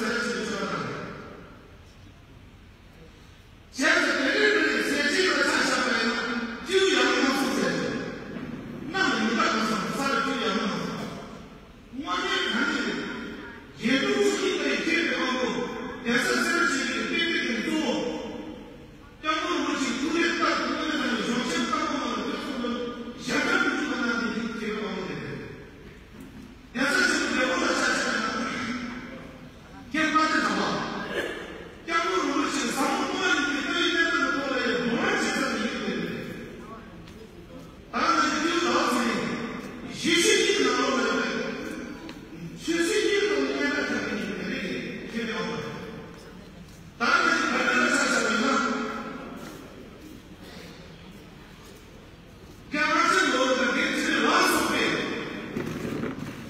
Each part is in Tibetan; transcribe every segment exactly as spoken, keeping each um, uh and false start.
ཟེར་ཞིག་ཆོས་དང་། བྱས་ཙང་དེ་རིང་འདིར་ཟས་བཅད་ལ་ཆ་བཞག་པ་ཡིན་ན་སྤྱི་ཡོངས་ཡག་པོ་མ་སོང་ཟེར་ཞིང་། གནམ་ལ་ཉི་ཟླ་གང་སོང་ས་ལ་སྤྱི་ཡོངས་ཡག་པོ་མ་སོང་། དངོས་གནས་དྲང་གནས་རེད། རྒྱལ་ཁྲིམས་ཆོས་ཉིད་ལྟར་མཁས་པའི་དབང་པོ་གདན་ས་སེ་ར་བྱེས་ཀྱི་དཔེ་དེབ་ཀྱི་གཙོ་བོ། སྐྱབས་མགོན་རིན་པོ་ཆེའི་ཐུགས་རེ་ལྟར་དུ་དངོས་གནས་དྲང་གནས་གཞུང་ཆེན་བཀའ་པོད་ལྔ་ལ་ཐོས་བསམ་སྒོམ་ཞབས་བརྟན་དུ་བཅུག་པ་གནང་སྟེ་ཉིད་ཀྱི་དབང་པོ་དེ་རེད། གདན་ས་ཆེན་པོ་འབྲས་སྤུངས་ལ་ཆ་བཞག་ན། མཁན་པ་ཏི་དམ་པ། སྐྱབས་མགོན་རིན་པོ་ཆེས་ཟབ་མོ་སྨྲ་བ་ཡི་གེ་ལྟ་བའི་གནས་སྟངས་ཀྱི་ཐོག་ལ་ཡང་སྡུག་བསྔལ་བྱེད་ས་ནི་ཡོད་དེ་རེད། ད་ང་ཚོས་ལྟོས་ཟེར་ནས་གཞི་ཤེས་གཉིས་ནང་ལོགས་ལ་ཡོད་པའི་ཆོས་སྲིད་གཉིས་ཀྱི་ཐོག་ནས་གནས་སྟངས་ཁྱབ་པའི་ཉིན་དེ་རིང་གི་ཁྱོན་ནས་འོང་བ་རེད། ད་ང་ཚོས་བོད་ནང་ལ་ཆ་བཞག་པ་ཡིན་ན། སྐྱབས་རྗེ་ལོ་དང་དགེ་ཚུལ་ལ་སོགས་པའི་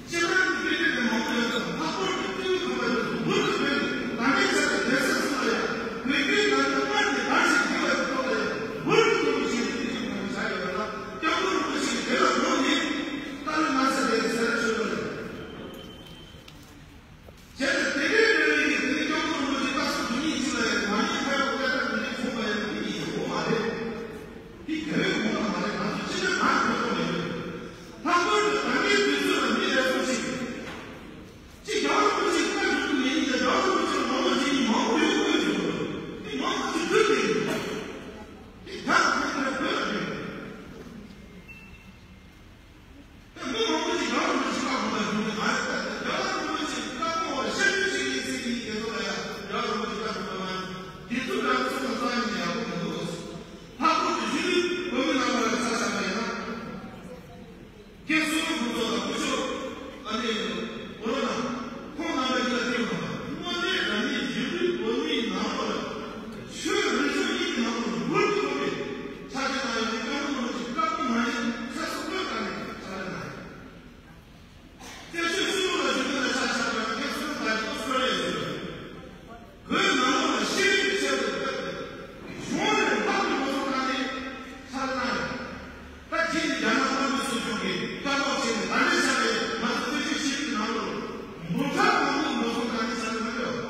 སྤྱིར་བཏང་གི་དཔེ་དེབ་མང་པོ་ཡོད་ཙང་། ལྷག་པར་དུ་སྤྱི་ཡོངས་ཁང་པ་དེ་ཚོ་མུ་མཐུད་དུ་ད་ལྟའི་ཆར་གྱི་གདན་ས་ཚོ་ལ་ཡང་བོད་བརྒྱུད་ནང་བསྟན་སྔར་ནས་ལྡན་ཞིང་རྒྱས་པ་གི་ཐོག་ལ་ཡང་མུ་མཐུད་དུ་བྱས་ཏེ་དེ་བཞིན་གནང་བཞག་ཡོད་པ་དང་། སྐྱབས་མགོན་རིན་པོ་ཆེ་གིས་དེ་ལ་གོ་ནས་བཀའ་སློབ་གནང་ས་དེ་ཟེར་ཆོག་གི་རེད། བྱས་ཙང་དེ་འདྲའི་འབྲེལ་བའི་གི་དེ་ནི་སྐྱབས་མགོན་རིན་པོ་ཆེ་སྐབས་སུ་དུས་ཉིད་གཅིག་ལ་ཡང་མ་ཉེས་ཁ་གཡོགས་ཀྱི་ལྟ་གྲུབ་དེ་འདྲའི་མཚུངས་པ་ཡང་དེ་ཉིད་ཡོད་མ་རེད། དེ་གལ་ཡོད་མ་རེད། ང་ཚོ་སྤྱི་བཏང་ང་ཚོ་ཐོག་ནས་ཡོད། ལྷག་པར་དུ་ད་ལྟའི་དུས་ཚོད་ལ་མི་ལས་སུ་ཞིག་ཅིག་རྒྱལ་བ་རིན་པོ་ཆེ་བཀའ་འགྲུབ་ཀྱི་མེད་ཉིད་དང་། རྒྱལ་བ་རིན་པོ་ཆེ་ལ་ངོ་ལོག་བྱེད་མཁན་མང་པོ་ཡོད་དགོས་ཀྱི་ཡོད། དེ་མང་པོ་ཞིག་འདུག་དེ་ཡིན། དེ་ག་ཁོ་ཐག་བོད་ལ་ཡོད། མི་མང་པོ་ཞིག་རྒྱལ་བ་རིན་པོ་ཆེ་བཀའ་དགོངས་པ་བསྒྲུབས་ནས་མ་རེད། ད་རྒྱལ་བ་རིན་པོ་ཆེ་བཀའ་དགོངས་པ་ཤར་བསྐྱོད་བྱེད་མཁན་ཚིག་གི་དེ་ཚོ་ལ་ཡང་རྒྱལ་བ་རིན་པོ་ཆེ་བཀའ་དགོངས་པ་མ་དེ་ཚོ་འདྲ་ཚོ་ལ་ས་ཡིན་ན་ཡག་པོ་མི་འདུག་ལྷག་པར་དུ་གཞི་རིམ་བོད་མི་རྣམས་ལ་ཆ་བཞག་པ་ཡིན་ན། མཁན་ཟུར་པ་ཕུན་ཚོགས་དང་སྐུ་ཞབས་ཨ་ནེ་འོ་ལོ་ན་ཁོང་རྣམ་པ་གཉིས་ལ་བསྟུན་པ་དང་། དངོས་གནས་དྲང་གནས་གཞི་རིམ་བོད་མིའི་ནང་ལོགས་ལ་ཆོས་རིག་གཞུང་གཉིས་ཀྱི་ནང་ལོགས་ལ་མུ་མཐུད་ཐོག་ནས་ཕྱག་ཕྱིད་གནང་ཡོད་པའི་སྐྱབས་མགོན་རིན་པོ་ཆེ་བཀའ་དགོངས་ནང་བཞིན་ཚེ་སྲོག་བློས་བཏང་ནས་ཕྱག་ལས་གནང་ཡོད། བཙན་བྱོལ་ཕྱི་ལོགས་ལ་བཞུགས་མཁན་ལ་ཆ་བཞག་པ་ན། ཁྱེད་ཚོ་ད་རེས་ཨོ་སི་ཀྲོ་ལི་ཡ་ཡོད། བོད་ནང་ལོགས་ལ་ཤེས་རིག་གི་ཆེད་དུ་བཏབ་སྟེ་གཞུང་ལས་ལྷག་པའི་ངོ་སྲུང་བཏང་ནས་ཕྱག་ལས་གནང་ཡོད། ད་རྗེས་ནས་རྒྱ་ནག་དམར་པོའི་སྲིད་གཞུང་གིས་བཀག་འགོག་བྱས་ནས། ད་ལྟའི་ཆར་ལ་ང་ཚོ་བཙན་བྱོལ་ཤེས་རིག་གི་ནང་ལོགས་འབུམ་ཕྲག་མང་པོའི་ངོ་སྲུང་བཏང་ནས་ཕྱག་ལས་གནང་གི་ཡོད།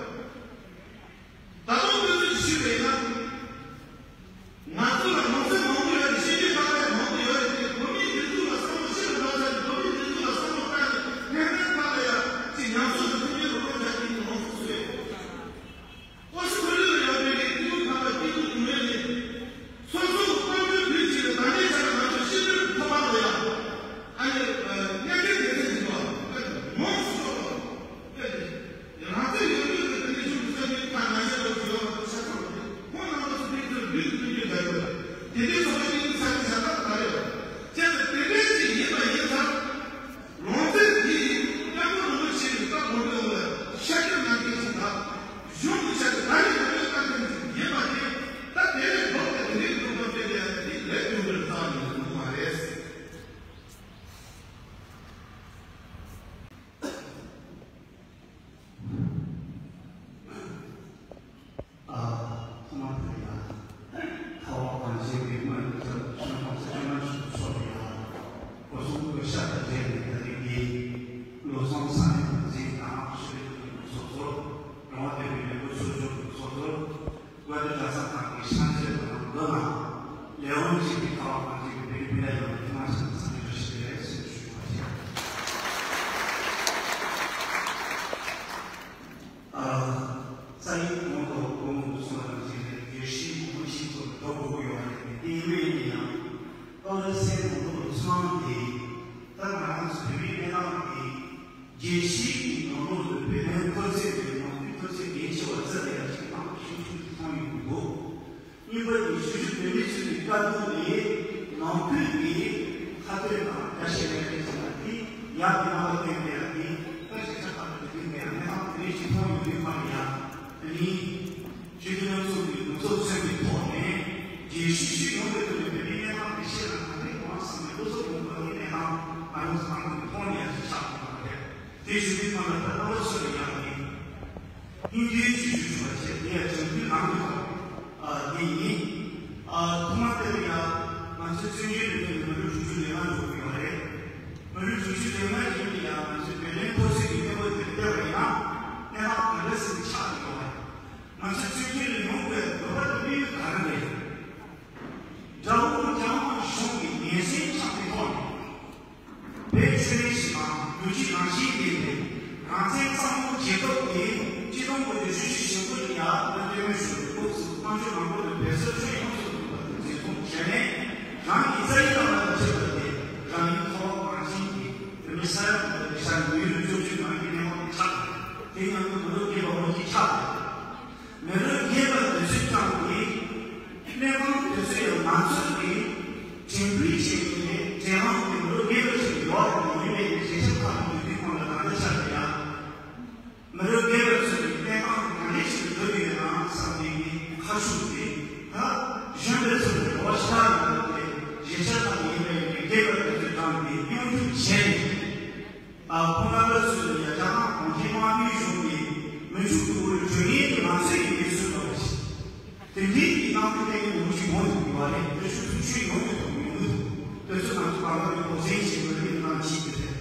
ད་དུང་དུས་ཚོད་ཅིག་ཞུས་པ་ཡིན་ན། ང་ཚོ་ལ་ནང་སེམས་མང་པོ་ཡོད་རེད། ཤེས་རྒྱུད་དཀའ་ལས་མང་པོ་ཡོད་རེད་དེ། བོད་མིའི་སྒྲིག་འཛུགས་ལ་བསམ་བློ་ཆེ་རུ་བཏང་ཚར་ཏེ། བོད་མིའི་སྒྲིག་འཛུགས་ལ་བསམ་བློ་བཏང་ནས་ཕན་ཚུན་བར་ལ་ཡང་ཅིག་ཉམས་གསོ་དང་མཐུན་རྐྱེན་སློབ་སྦྱོང་བྱ་རྒྱུ་ཡིན་ནོ་སོ་སོས། ཨོ་སི་ཁྲུ་ལི་ཡ་ལ་ཡོད་པའི་གི་སྐྱེ་བོ་ཁག་ལ་སྐྱིད་སྡུག་མྱོང་ཡས་ནས། སོ་སོ་གི་དཔལ་འབྱོར་བུད་ཅིག་ལ་ད་ལྟའི་ཆར་ང་ཚོ་ཤེས་རིག་ཐོག་མ་ལ་ཡང་ཨ་ནི་གནད་འགག་གལ་ཆེན་ཞིག་འདུག་བ། ངོམ་སུ་ཤོག་ལ་ཨེ་རང་བཙན་ཡོད་དུས་ཀྱི་ད་ནི་ཆུང་དུ་ས་མིག་ཁ་ན་ཤ་ལོ་ཞིག་ཡོད་པ་ཆ་ཚང་རེད། ཁོང་རྣམ་པ་ཚོ་དེ་ཚོར་བདུད་ཀྱི་སྟོན་རྒྱུ་འདྲ་ཡོད། དེ་དུས་ཚོགས་པ་གཉིས་ཀྱི་ས་ཆ་བཞག་སྟངས་ག་རེ་ཡོད། བྱས་ཙང་དེ་འདྲའི་ཞིག་ཡིན་པ་ཡིན་ཙང་། ལུང་ཚན་འདི་ཡིས་སྐྱབས་མགོན་རིན་པོ་ཆེ་ཡི་བཀའ་དགོངས་པའི་འོག་ལ་ཤར་སྐྱོད་གནང་མཁན་ཞིག་དང་། གཞུང་གི་ཆ་ནས་ད་རེས་ཡོད་པའི་བཀའ་བསྟན་ཞིག་ཡིན་པ་དེ། ད་དེ་ལས་ལྡོག་སྟེ་དེ་རིགས་ཐུགས་ཕམ་སྤེལ་ཡ་དེ་ལས་དོན་པར་རྩ་བ་ནས་ཡོང་གི་མ་རེད། ཨ། ཐོག་མར་དེ་ཡང་། ཁ་བ་གངས་ཅན་པའི་སྨོན་ལམ་རྒྱབ་ཆོས་འཁོར་ཚེ་བཅོ་ལྔ་མཆོག་ཏུ་ཕྱོགས་ཡ། སྐུ་གསུང་ཐུགས་ཤར་དང་འབྲེལ་ནས། ད་རེས་ཀྱི་བློ་བཟང་བསམ་ཡས་དང་འཛིན་དང་ཤེས་རིག་ཚོགས་གཙོ། རོང་བ་བསྟན་པའི་ལས་འགུལ་ཚོགས་ཆུང་གི་ཚོགས་གཙོ། དབུ་མཛད་གྲྭ་ཚང་ཁག་གི་ཤང་ཆེན་དང་མདོ་ནང་ལས་དབང་བྱེད་པའི་ཁ་བ་གངས་ཅན་པའི་བོད་རིགས་སྤུན་ཟླ་ཡོངས་ལ་ཐོག་མར་ཕྱག་འཚལ་བཀྲ་ཤིས་བདེ་ལེགས་ཞུ་ཞུ་བ་བྱས། ཨ། རྩ་བའི་གོང་དུ་སྐུ་ངོ་གསུངས་པ་ནང་བཞིན་རེད། དགེ་བཤེས་མང་པོ་ཞིག་ཚོ་ཐོབ་དགོས་ཀྱི་ཡོད་རེད། དེ་ཡིན་པ་ཡིན་ན་ཡང་། སྟོད་ལུང་སའི་ནང་ལོགས་ལ་ཚུར་འོང་དེ། ད་ང་རང་ཚོ་བོད་མིའི་གནས་སྟངས་དེ། རྒྱལ་སྤྱིའི་ནང་ལོགས་ལ་བོད་དོན་མཐོ་ཚད་དེ། ནང་ཁུལ་མཐོ་ཚད་གལ་ཆེ་བ་བརྩི་བསྡད་ཡག་ཅིག་ནང་ཤུགས་ཆེན་པོ་མཐོང་ཡོང་གི་འདུག་གཉིས་པ་ནི་གཞིས་བྱེས་བོད་མི་ཚོས་ཀྱི་བཀའ་བསྡུར་ནས་ནང་ཁུལ་གྱི་ཁ་གཏད་དང་བརྡ་ཆད་ལས་རེས་བྱས་པ་དེ་ཡག་གི་རྣམ་པ་བསྟན་པའི་ཡག་གི་ད་ཞིབ་ཆ་ཁག་ཏུ་འདུག་ནས་གནས་སྟངས་དེ་རིགས་ཅིག་མཐོང་ཡོང་དུས་ཁ་ནས་ཡང་ཨ་ནི་ཆོས་དད་རྣམ་གསུམ་གྱི་གདུང་ཚོགས་མཚོན་པའི་ཐོག་ནས་རྒྱལ་སྤྱིའི་ཤུགས་ཡོང་བའི་ཐོག་ནས་བོད་མིའི་གནས་སྟངས་དེ་ཤེས་ན་ག་འདྲ་ཡོང་བསམ་ནས་སློབ་གསོ་གཏོང་དགོས་པའི་གནས་སྟངས་ང་རང་ཚོ་ནང་ཁུལ་ནས་མཐོང་ནས་ཡག་ཅིག་ཆགས་ཐུབ་པ་རེད། དེ་ཞུ་དུས་ཁོང་ལ་ད་ལྟ་བ་ཚོ་ལ་ཡང་ནི། སྙིང་རྗེའི་ཆོས་ཞུ་ཞུ་བ་བྱས། དེ་ཡང་བྱམས་མགོན་ནང་གི་ཐོག་ཨ། དེ་ཡིན། ཨ། ཐོག་མ་དེ་ལ་ཡང་ང་ཚོའི་བཙན་བྱོལ་ལ་ཕེབས་ནས་མི་ལོ་དྲུག་ཅུ་ལས་ལྔ་འགྲོ་གི་ཡོད་རེད། མི་ལོ་དྲུག་ཅུ་ལས་ལྔ་རིང་ལ་ཡང་ང་ཚོའི་བོད་དོན་མཐོ་ཚད་ཀྱི་གནས་བབ་དེར་བལྟས་པ་ཡིན་ན། གནས་སྟངས་ག་ ཟེར་ཆགས་ཡོད་པ། ང་ཚོའི་སྤྱི་ཚོགས་ལ་ཡོང་དགོས་འདོད་པ་དང་དམིགས་ཡུལ་ག་རེ་རེད། དགྲ་བོ་རྒྱ་དམར་གཞུང་གི་ཉེན་སྲུང་ཆགས་པའི་ཐོག་ནས། བོད་ཆོས་ལུགས་ཤིག་དང་ལུས་ཀྱི་རང་བཞིན་ལྡན་པའི་རང་བཙན་གཙང་མའི་རྒྱལ་ཁབ་དེ་སྤྱི་སྟོང་དགུ་བརྒྱ་བཞི་བཅུ་ཞེ་དགུ་ལ་ཡར་ལ་སྟོན་མོ་ཞུ་བའི་སྐབས་སུ་དམངས་གཙོའི་ལམ་ལུགས་ལ་བེད་སྤྱོད་ཁྲོད་ཡོངས་སུ་གཏོགས་པ་དང་འཛིན་བཟུང་བྱས་ནས་རང་གི་རྩ་ཡི་ལག་ལ་ཆད་པ་དེ་རང་ཡུལ་ཁ་བ་གངས་ཅན་གྱི་བོད་མི་ས་ཡ་དང་ལས་ཤར་མི་ཡུལ་བཅུ་བཅུ་ནང་གི་གནས་བབ་དེ་ཆགས་དང་དེ་ཡང་དུ་མི་རབས་རྒས་པ་མི་གཅིག་ཆགས་དང་། མི་རབས་རྒས་པ་དེ་ཚོའི་རྐྱང་གི་གནས་སྟངས་དེ་ཚོ་ཡང་ང་ཚོ་གི་དྲན་སྐུལ་བྱེད་ཀྱི་ནས་དྲན་དབང་གི་མི་རབས་རྒས་པ་ཞིག་ཡོད་པ་ཡིན་པའི་ཞེ་ཆགས་ཁག་གི་དུས་ཁོང་ལ་ད་ལྟ་ཆགས་ཀྱི་ཡ། མི་རབས་རྒས་པ་ཚོ་གི་གནས་སྟངས་ག་འདྲ་ཞིག་འགྲོ་གི་ཡོད་ན་བསམ་པའི་ཁ་ཤུགས་དེ་ད་གཞོན་པའི་ཚོ་གི་འགྲོ་བ་ཤ་ཡོད་པའི་ཞེ་ཆགས་ཁག་ཡིན་པའི་རྒས་པ་དེ་ཚོའི་རྐྱང་གི་སྙོམས་འཇུག་བྱས་ནས། ཨ། ཁོང་རྣམ་པ་ཚོས་ཡང་རྒྱ་ནག་གུང་ཁྲན་དམག་མིའི་གཞུང་གིས་མི་འཇུག་ཏུ་བོར་བའི་གྲོས་ངན་དེ་ང་ཚོས་ཀྱི་མི་སུ་ལ་བ་ཞིག་དེ་འདྲའི་གི་གནང་དེ་གཏན་ནས་མི་འཇུག་ཡོང་ཐུབ་ཀྱི་བ་རེད། དེ་ཤུགས་ཆུང་ཆུང་ཡོང་གི་ཐུབ་ཡོང་གི་ཐུབ། དེ་ཚོ་ང་ཚོ་བར་བར་གྱི་གོ་མཚོན་བྱེད་དགོས་རེད། གནང་བྱེད་ཀྱི་རེད།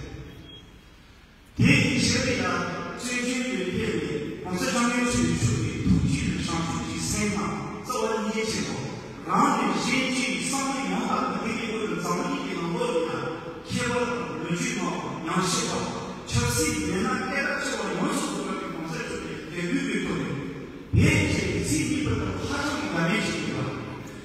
དེ་ཡི་ཕྱིར་ཡང་བཙན་བྱོལ་དུ་ཕེབས་ནས་༸གོང་ས་༸སྐྱབས་མགོན་ཆེན་པོ་མཆོག་གི་ཐུགས་རྗེ་དང་བྱང་ཆུབ་ཀྱི་སེམས་དང་རྩ་བ་ཉིད་ཆེན་པོ། རང་དང་གཞན་གཅིག་གི་བསམ་བློ་ཡང་དག་གི་དེ་ཡི་དབུས་ལ་འཛམ་བུ་གླིང་གི་ནང་ལོགས་ལ་ཡང་མཁས་པ་དང་ལོ་རྒྱུས་མང་བ་ཉམས་ཞིབ་པ་ཆབ་སྲིད་མི་སྣ་སྐད་གྲགས་ཆེ་བ་ཡོངས་སུ་རྫོགས་པ་གི་༸གོང་ས་མཆོག་གི་དད་གུས་ཀྱི་ཐོག་ནས་བོད་ཀྱི་ཚིག་གཉིས་པ་དང་ཧ་ཅང་གི་དགའ་ལྡན་ཞིག་ཡིན་པ།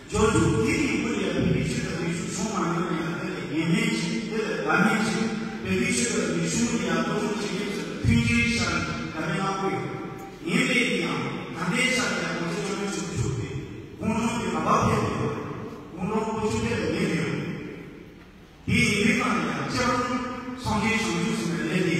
རྒྱལ་ཚོགས་དེ་ཡི་དབུས་ལ་ཡང་བོད་མིའི་ཆོས་དང་རིག་གཞུང་བྱུང་མ་མྱོང་ན་ཡང་དེ་ལ་ཡིད་སྨོན་གྱིས་དེ་ལ་དགའ་སྣང་གྱིས་བོད་མིའི་ཆོས་དང་རིག་གཞུང་ལ་ཡང་སློབ་སྦྱོང་བྱེད་མཁན་ཚོ་ལ་མཐུན་རྐྱེན་ཤར་ནས་དགའ་སྣང་གནང་དགོས། ཡིན་པས་ཀྱང་ད་ལྟའི་ཆར་ཡང་༸གོང་ས་༸སྐྱབས་མགོན་ཆེན་པོ་མཆོག་གིས་དགུང་གྲངས་ཀྱི་མ་པ་ཕེབས་ཡོད། དགུང་གྲངས་དགུ་བཅུ་ཕེབས་ལ་ཉེ་ཡོད། དེ་ཡིན་དུས་གང་ལ་ཡང་སྐྱབས་མགོན་སངས་རྒྱས་བྱང་ཆུབ་ཟེར་བའི་ལས་དེ་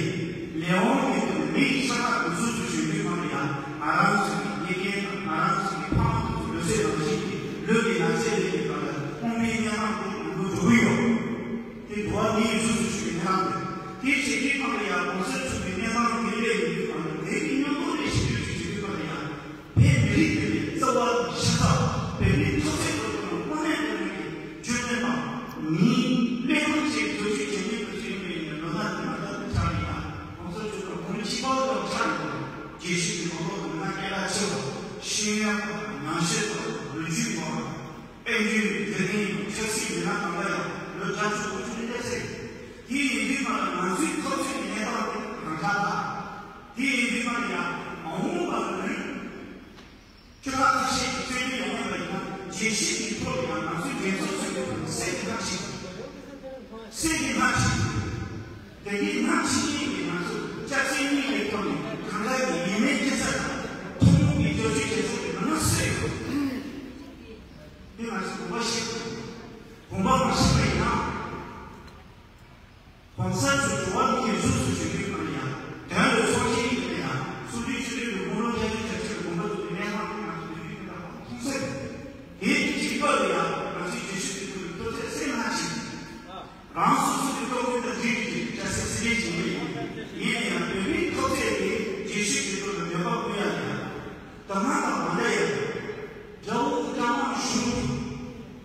ལས་དབང་མེད་དུ་མི་ཡི་ས་ཁ་དུ་སུ་སུ་བྱོན་དུས་གང་ལ་ཡང་ང་རང་ཚོ་གི་དགེ་རྒན་དང་ང་རང་ཚོ་གི་ཕ་མ་དེ་ཚོ་ལུས་སེམས་ནང་བཞིན་གྱི་ལུས་ཀྱི་ནང་གསེས་ལས་ཀྱི་སྒང་ལ་དབང་པོའི་གནས་སྟངས་དེ་ཡོང་དུ་འགྲོ་གི་ཡོད། དེ་འགྲོ་བ་མི་ཡི་སུ་སུ་བྱོན་གནང་དེ་དེ་བྱེད་དུས་གང་ལ་ཡང་༸གོང་ས་མཆོག་གི་གནས་སྟངས་དེ་ལས་ཡིན་དུས་གང་ལ་དེ་གི་མཉམ་དུ་ལས་ཞིབ་འཇུག་ཅིག་བྱེད་དུས་གང་ལ་ཡང་། བོད་མི་རིགས་ཀྱི་རྩ་བ་དང་གཞི་རྩ། བོད་མིའི་འཐབ་རྩོད་ཁྲོད་དུ་དངོས་གནས་དངོས་གནས་ཀྱི་བཅོས་མིན་དང་མིའི་གནས་སྟངས་ཅིག་བཟོ་བཅོས་བྱེད་མཁན་དུ་བརྩི་ཡོང་བའི་ལོ་ན་དེ་མ་ལྟར་དུ་ཆགས་ཡིན་ལ། ༸གོང་ས་མཆོག་དང་ཁོང་ཁྱིམ་པ་དང་ཆགས་ཡོད་རྒྱལ་སྤྱི་གི་ལོ་ཏོག་ལ་ན་སྐད་གྲགས་ཆེ་བ་ཤེས་ཡོན་དང་ཉམས་ཞིབ་དང་ལོ་རྒྱུས་ཡོད་པ། དཔལ་འབྱོར་དགེ་རྒན་ཆབ་སྲིད་མི་སྣ་གང་འདྲ་ཡང་ལོ་བརྒྱ་དྲུག་ཅུ་ལས་ཟེར། དེ་ཡིན་དུས་མ་ལ་ང་ཚོའི་འཐབ་རྩོད་ཀྱི་གནས་སྟངས་དེ་རང་འཇགས་དང་། དེ་ཡིན་དུས་མ་ལ་ཡང་མ་འོངས་པ་ལ་ནི། ཁྱོད་ལ་ཁ་ཤས་ཀྱིས་བཙན་བྱོལ་ཡོང་བ་ཡིན་ན་རྒྱལ་སྤྱིའི་ཐོག་ལ་ཡང་ང་ཚོའི་འགྲན་ཚོགས་ཚོས་པའི་ཐོག་ནས་སེམས་ཀྱི་ནང་ཞིག་སེམས་ཀྱི་ནང་ཞིག་དེ་ནི་ནང་ཞིག་ཡིན་པའི་ང་ཚོ་སྐྱབས་སེམས་གཉིས་ཀྱི་ཐོག་ནས་གང་ལྟར་གྱི་ཡིད་སྨོན་སྐྱེ་ས་དང་ཐུན་མོང་གི་རྒྱལ་སྤྱིའི་འགྲན་ཚོགས་ཀྱི་ནང་ན་སུ་ཡོད། དེ་ང་ཚོས་དགོངས་པ་བཞེས་དགོས། དགོངས་པ་མ་བཞེས་པ་ཡིན་ན། གོང་ས་མཆོག་འགྲོ་བ་མི་ཡི་གཟུགས་སུ་བྱོན་དུས་གང་ལ་ཡང་དོན་དུ་ཚོགས་ཆེན་ཡིན་ན་ཡང་སུ་དུས་ཆུ་དུས་ཀྱི་དགུང་ལོ་བརྒྱད་ཅུ་གྱ་གཅིག་ལ་དགོངས་པ་རྫོགས་པའི་གནས་སྟངས་དེ་ང་ཚོ་དུས་རྒྱུན་དུ་མཐོང་ཚེ། དེའི་དུས་ཀྱི་སྐབས་ལ་ཡང་ང་ཚོའི་རྒྱལ་སྤྱི་དུས་ཀྱི་ཐོག་ཚད་སེམས་ལྷག་ཅིང་། རང་སོ་སོ་གི་ལྟོ་གོས་དང་འབྲེལ་བའི་བྱ་སེམས་སྲིད་པའི་བྱེད་ངེས་ཡིན། ཡིན་ན་ཡང་བོད་མིའི་ཐོག་ཚད་དེ་རྒྱལ་སྤྱི་དུས་ཀྱི་མོས་པ་ཀུན་ཡང་ཡང་། དུ་མ་དང་མ་འདྲ་ཡང་། རྒྱལ་པོ་རྒྱ་དམར་གཞུང་གིས་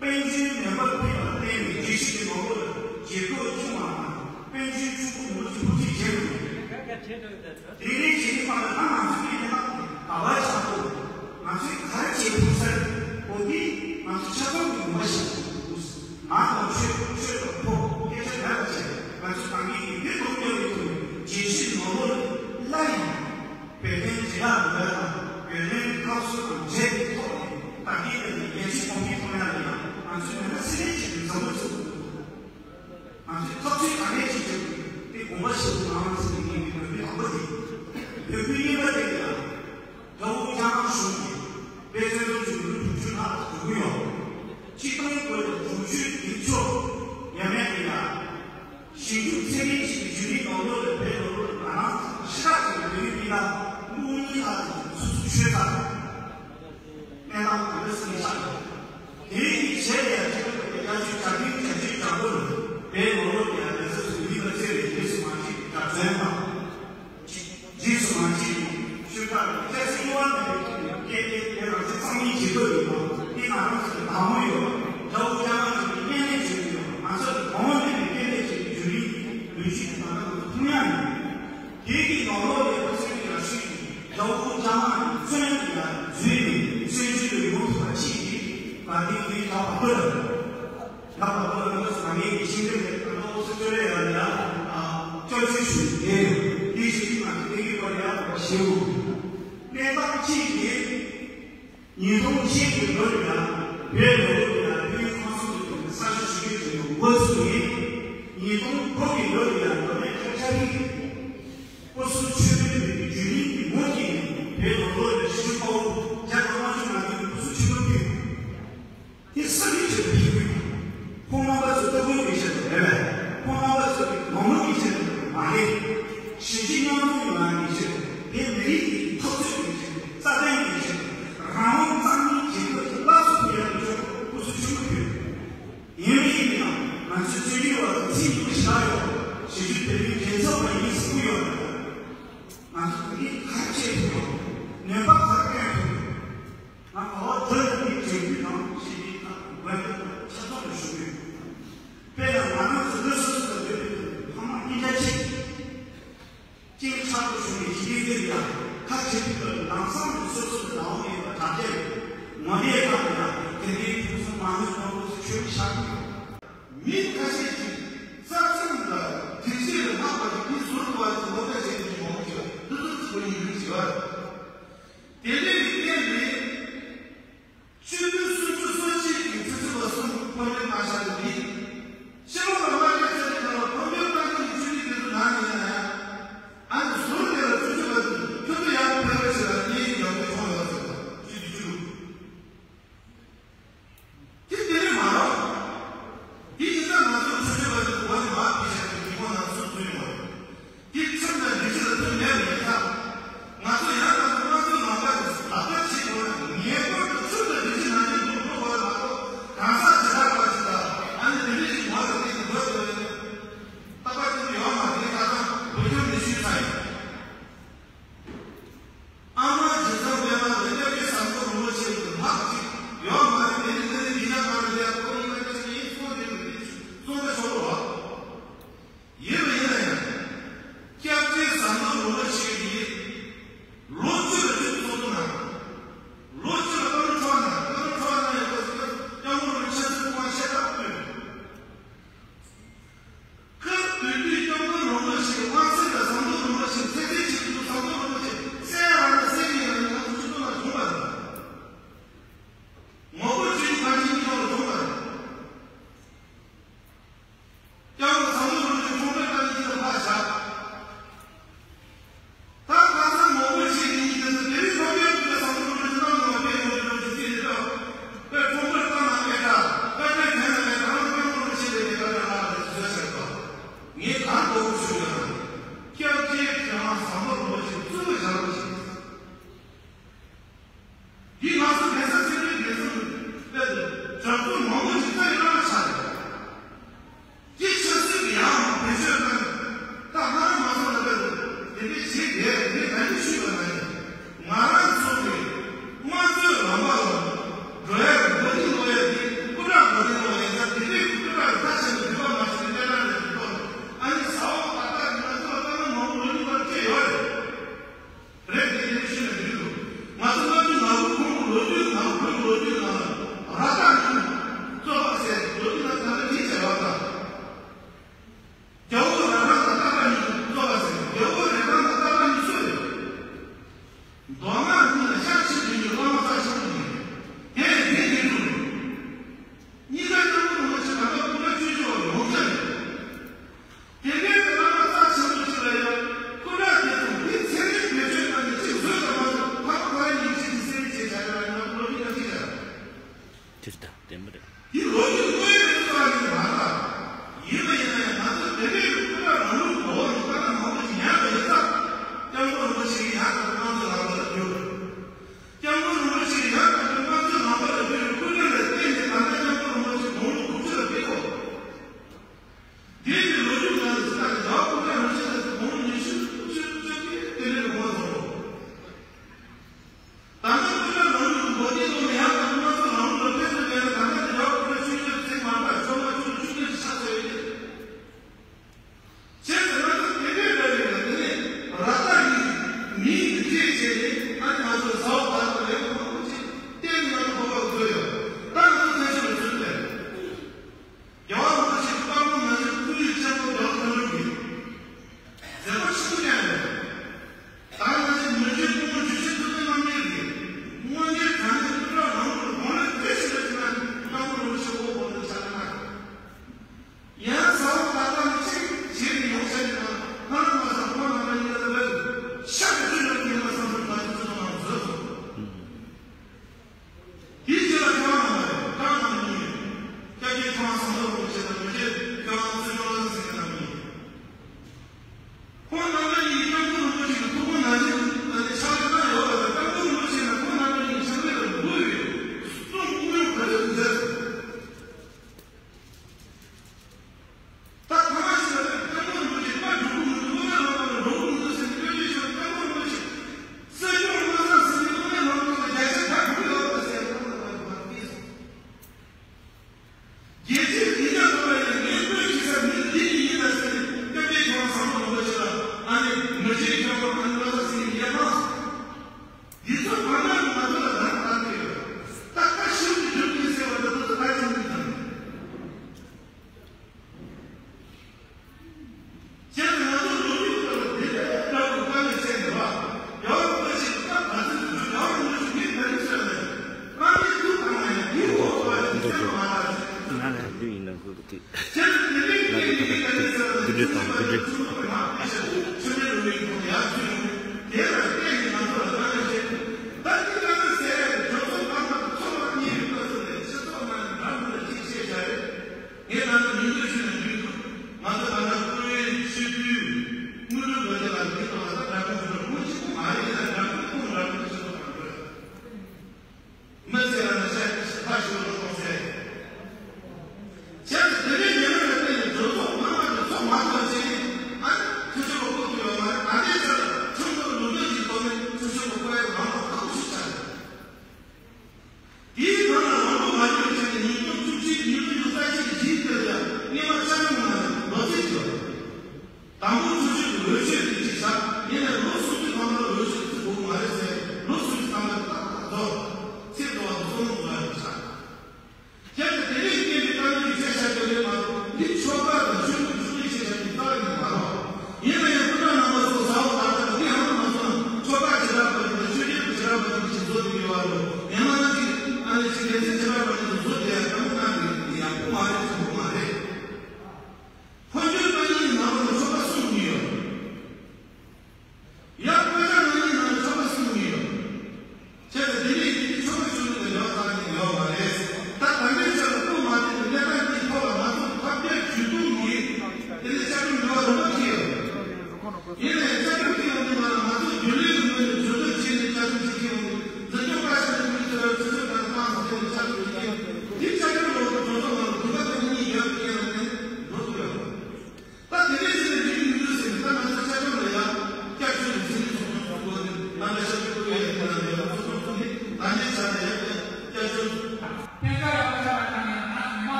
དཔལ་འབྱོར་མེད་པར་ཕུལ་བར་བརྟེན་ནས་རྒྱལ་སྤྱི་གི་ནང་ལོགས་ལ་རྒྱལ་ཁབ་ཆུང་བ་དང་དཔལ་འབྱོར་ཆུང་ཀུ་མུ་གཅིག་ཕུགས་ཀྱི་བྱེད་དགོས། དེ་འདྲའི་བྱེད་ནུས་པ་ལ་ད་ང་ཚོའི་མི་སྣ་དག་གི་ག་བ་ཆགས་འདུག་ང་ཚོས་ག་རེ་བྱེད་ཐུབ་ས་རེད། འོ་དེ་ང་ཚོ་ཆ་ཚང་གི་ངོ་བ་ཤེས་དགོས། ང་དང་ཆོས་ཆོས་དང་ཕོ་སྐད་ཆ་འདྲ་བ་བྱས་ང་ཚོ་གང་གིས་ཡིན་དེ་ཐོག་མཉམ་དུ་རྒྱལ་སྤྱིའི་ནང་ལོགས་ལ་སླར་ཡང་། བོད་དོན་འབྲེལ་ཡག་འགྲོ་ཡག་དང་བོད་དོན་སྐབས་སུ་དང་འབྲེལ་བའི་ཐོག་ནས་ད་ལྟའི་ནང་ནས་ཡན་ཆད་གོང་འཕེལ་གཏོང་ཡག་ལ་ཡང་ང་ཚོས་མི་སྣ་སེ་རེ་བྱས་ནས་འཛོམས་པ་ཚུགས་དགོས། ང་ཚོས་ཐབས་ཇུས་ག་འདྲས་ཅིག་བྱས་ཏེ་དགོངས་པ་བཞེས་དགོས་ནའང་ཟེར་ནས་ངས་འདི་འབོད་སྐུལ་དང་པོ་དེ་ཡིན། འབོད་སྐུལ་གཉིས་པ་དེ་ལ་དགྲ་བོ་རྒྱ་ནག་གཞུང་གིས་དཔེ་མཚོན་དུ་བྱུང་ཡུལ་དྲུག་ཅུ་ལྷག་ཏུ་གྱུར་ཡོད། སྤྱི་བཏང་བོད་དྲུག་ཅུ་དེ་ཚོ་ཡ་མེད་དེ་ལ། ཞིབ་འཇུག་ཚད་ལྡན་ཅིག་གི་བརྒྱུད་རིམ་ནང་ལོགས་ལ་བོད་ནང་ལོགས་ལ་ང་རང་ཚོ་ཞེ་དྲག་ཅིག་གི་བོད་མི་མི་ལ་དངུལ་གཉིས་ལྷག་ཙམ་སོ་སོ་ཆོད་ཚར། གནས་སྟངས་ག་འདྲ་སེ་ཆགས་ཡོད། དེའི་གཞི་ལ་ཡང་སྤྱི་ཚོགས་ཀྱི་བརྒྱ་ཆ་གྱ་བདུན་གྱ་བརྒྱད་གྱ་དགུ་ལ་བོད་ནང་ལོགས་ཀྱི་ཡང་ལས་བཟོ་ཚོས་མི་ལ་བརྩེ་བའི་རྗེས་སུ་མ་མཆིས་པའི་དགའ་སྟོན་དང་། རྗེས་སུ་མ་མཆིས་པའི་ཤུལ་བཞག་གི་སྐྱ་སེར་དབྱེ་བ་མེད་པའི་ཐོག་ནས་སྐད་ཆའི་དེ་རང་བཙན་གཙང་མའི་བྱེད་སྒོ་ཡིན་པ་དེ་ང་རང་ཚོ་ལ་དགའ་མོས་ཡོད་པ། དགྲ་བོ་རྒྱ་ནག་གཞུང་གིས་བརྙས་ལན་བྱེད་ཀྱི་ཡོད་པ། ང་ཚོ་ལ་དགོངས་པ་མེད་པའི་སྐད་ཆ་བྱེད་ཀྱི་བརྒྱུད་རིམ་ལོ་རྒྱུས་ཀྱི་ནང་ལ་ང་ཚོ་མཐོང་ཡག་ཡིན། དེ་གི་ནང་ལོགས་ལ་ཁོ་ཚོའི་ཡག་ཤོས་ཀྱི་དགྲ་བོ་ ལྕང་མ་གི་མཚོན་ཡང་འཛུལ་ནས་མཚོན་ཆུ་ལ་ཡོང་ཐུབ་པ་ཅིག་གིས་དགའ་ལྡན་གྱི་ད་བར་དུ་ལ། ད་བར་དུ་ལ་ང་ཚོ་ད་ངེད་ཀྱི་ཤིང་འབྲས་ལ་ད་ལྟ་ཨོ་སི་ཀྲོ་ལི་ཡ་ལ་ཡ་སྐྱབས་བཅོལ་ཞུ་ཡི་ཡོད། དེ་བཞིན་ང་ཚོ་བོད་ཀྱི་སྐོར་ལ་ཡ་བ་ཞེའུ་གནས་སྟངས་གཅིག་གིས། ཉིས་སྟོང་གཅིག་གི་ལོ་ལ་བོད་ལ་ལོ་ལ་བོད་ཁང་སོགས་ཀྱི་ཐོག་ནས་ས་ཞིང་ཞིག་ཡོད་ཀྱི་འགོ་ཚུགས་ནས། ཉིས་སྟོང་དགུ་གི་ལོ་ལ་ལོ་མེད་ཁ་ཆ་རིག་སྐུ་གཟུགས་ཆོས་ལུགས་ཀྱི་རྒྱུན་རིང་གི་ངོ་རྐྱེན་ནས་བོད་ལ་ལོ་ལ་ཤི་ཆུ་དཔའ་བོ་བརྒྱ་དང་ལྔ་བཅུ་ང་བདུན་གྱི་སྐུ་གཟུགས་ཆོས་ལུགས་ཀྱི། དེ་ས་ཡུལ་ཆེད་དུ་ཕེབས་ཀྱི་ཡོད། ཁོང་རྣམ་པ་ཚོ་ལྟ་སྐུལ་གྱི་ཆེད་དུ་རེད་པས། ཁོང་རྣམ་པ་ཚོ་གི་ནོར་མོ་གི་ཆེད་དུ་མ་རེད། གཞིས་བྱེས་མཉམ་འཛོམས་ཡོང་ཡག་གི་ཆེད་དུ། དེ་མི་རིགས་ཀྱི་འཐབ་རྩོད་ཀྱི་ཆེད་དུ། རྩ་དོན་གྱི་ཆེད་དུ། རང་དབང་རྩ་མེད་བྱེད་དགོས་ཀྱི་སླར་གསོ་ཡོང་ཡག་གི་ཆེད་དུ་སྐུ་གཟུགས་ཆུང་ངུ་ཕུལ། ཡིན་མིན་ཡིན་ནའང་ང་ཚོའི་བཙན་བྱོལ་བ་དང་ཚིག་ཉུང་ཤ་ཡོད། གཞིས་བྱེས་བོད་མིའི་མགྲིན་ཚབ་པ་ཡིན་ཟེར་གྱི་ཡོད་རེད། ང་ཚོ་དེ་ག་རེ་བྱེད་ཐུབ་ཡོད། ནུས་པ་ག་རེ་བསྐྱོན་ཐུབ་ཡོད། ང་ག་བ་བོད་ལ་ནི་འབྲེལ་མཐུད་དང་ཞི་བདེ་དང་དགོན་སྡེ་དང་ཆ་ཚང་དུ་ཞུགས་ཡོད། དཔེར་ན་ང་རང་ཚོ་བློ་སོ་སོ་ལ་ཡོད་པའི་ཕ་མ་སྐྱིད་ཆ་ཆེ། སྐྱིད་ཆགས་པོ་བྱུང་བའི་ཞི་བདེ་འདིར་ཡང་ཁ་ཆེ་ཐུབ་པར་ལམ་སང་དུ་སོ་སོ་ལ་ལའོ་མེད་པ་དྲག་སྐྱེད་ངོ་དེ་དག་ལ་ཡང་དེ་འདྲའི་ཕུགས་བསམ་མ་ནུས་གཏོང་དགོས་སུ་ཆོས་ཤར་གྱི་ཡོད། མི་ཁ་ཤས་ཀྱིས་རྩ་ཁྲིམས་ལ་སྒྲིག་གཞི་ལ་ལྷག་པ་ཞིག་མི་ཟུར་དུ་བ་ཞིག་ངོ་དེ་བྱས་ཏེ་ཡོང་གི་ཡོད། འདི་ཚོ་ཚོ་ཡིན་རུང་བྱེད་པ། དེ་འདྲའི་རིགས་བརྟེན་ནས་ཆོས་ལུགས་སུམ་ཅུ་སོ་གཅིག་གི་ཆུ་ཚོད་པ་གསུམ་ཕམ་ཉེས་བཏང་བཞག་ནས་མི་ཕྱི་ལོགས་ལ་མ་སླེབས་ཚར་བའི་ནང་ལ་ཕམ་ཉེས་བཏང་མཁན་གྱི་ཆོས་ལུགས་དེ་ཚོ་ནང་ནས་ཡིན་ན་ཡང་། ཨ་ནི་ཟུར་དེ་ལ་ཆུ་ཚོད་པ་ཚོས་ཁྱོད་ཚོ་ཡར་ཕེབས་རོགས་བྱེད་ལ་གཉེན་ཉེ་ཡག་པོ་བྱུང་ཡོད་ཟེར་བ་ཆོས་ཀྱི་ཆོས་ལུགས། དེ་དེ་རེད་མ་རེད། དེ་ཡིན་ཙང་